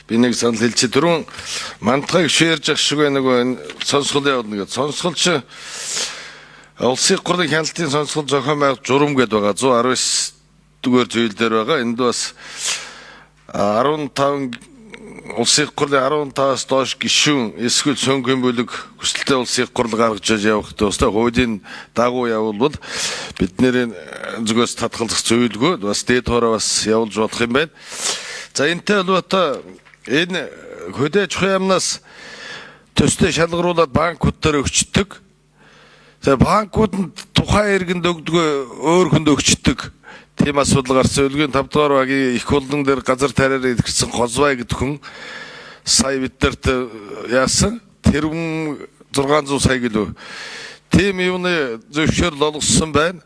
Би нэг санал хэлчихье. Түрүүн мантахыг шээрж ах шиг байна, нөгөө энэ сонсгол явуулна гэдэг. Сонсгол чи Улсын их хурлын хяналтын сонсгол зохион байгуулах журам гэдээ байгаа. 119 дугаар зүйл дээр байгаа. Энд бас 15 Улсын их хурлын 15-аас доош гишүүн эсвэл цөөнхийн бүлэг хүсэлтэд Улсын их хурл гаргаж явах ёстой. Хуулийн дагуу явуулбал бидний зүгээс татгалзах зүйлгүй. Бас дээд хоороо бас явуулж болох юм байна. За, энэтэй холбоотой энэ хөдөө аж ахуйн яамнаас төстэй шалгаруулад банкуд дээр өгчдөг. Тэгээ банкуд нь тухайн иргэнд өгдөг, өөр хүнд өгчдөг. Тийм асуудал гарсан. Өлгийн 5 дугаар багийн их хулан дээр газар тариаар идэгдсэн Хозвай гэдэг хүн сая биднэрт яасан? Тэрбум 600 сая гэлүү. Тийм юуны зөвшөөрөл олгосон байна.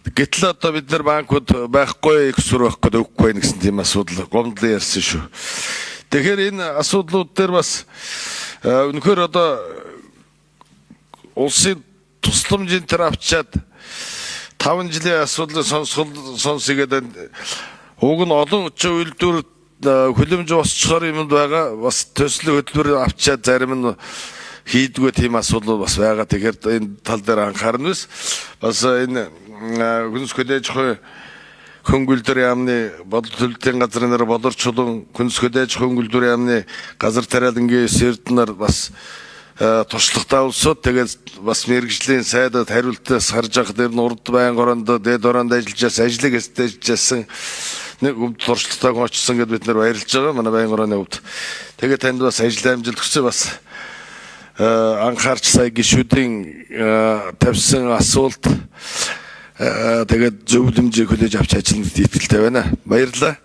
Гэтэл одоо бид нар банкуд байхгүй, их сүр байхгүй, өгөхгүй байх гэсэн тийм асуудал гомдлон ярьсан шүү. Тэгэхээр энэ асуудлууд дээр бас үнэхээр одоо улсын тусламжийн төр авчаад 5 жилийн асуудлыг сонсгол сонсъё гэдэг, уг нь олон хүчин үйлдвэр хөлөмж босчхоор юмд байгаа, бас төслийн хөтөлбөр авчаад зарим нь хийдгүү, тийм асуудал бас байгаа. Тэгэхээр энэ тал дээр анхаарна бис. Бас энэ хүнс хөдөө аж ахуйн хөнгөлдөр яамны бодол төлөлтийн газрын нар Болор Чулуун хүнс хөдөө аж ахуйн хөнгөлдөр яамны газар тариалангийн Эрдэнэр бас туршлагатай улсууд, тэгээд бас мэргэжлийн сайдад хариултаас харж байхад тэр нь урд байн гороонд дээд ороонд ажиллаж байсан, ажлыг эсдэж байсан нэг өвд туршлагатай хүн очсон гэдээ бид нар баярлж байгаа, манай байн горооны өвд. Тэгээд танд бас ажил амжилт хүсье. Бас анхаарч сая гишүүдийн тавьсан асуулт, тэгээд зөвлөмжийг хүлээж авч ажиллана гэдэгт итгэлтэй байна. Баярлалаа.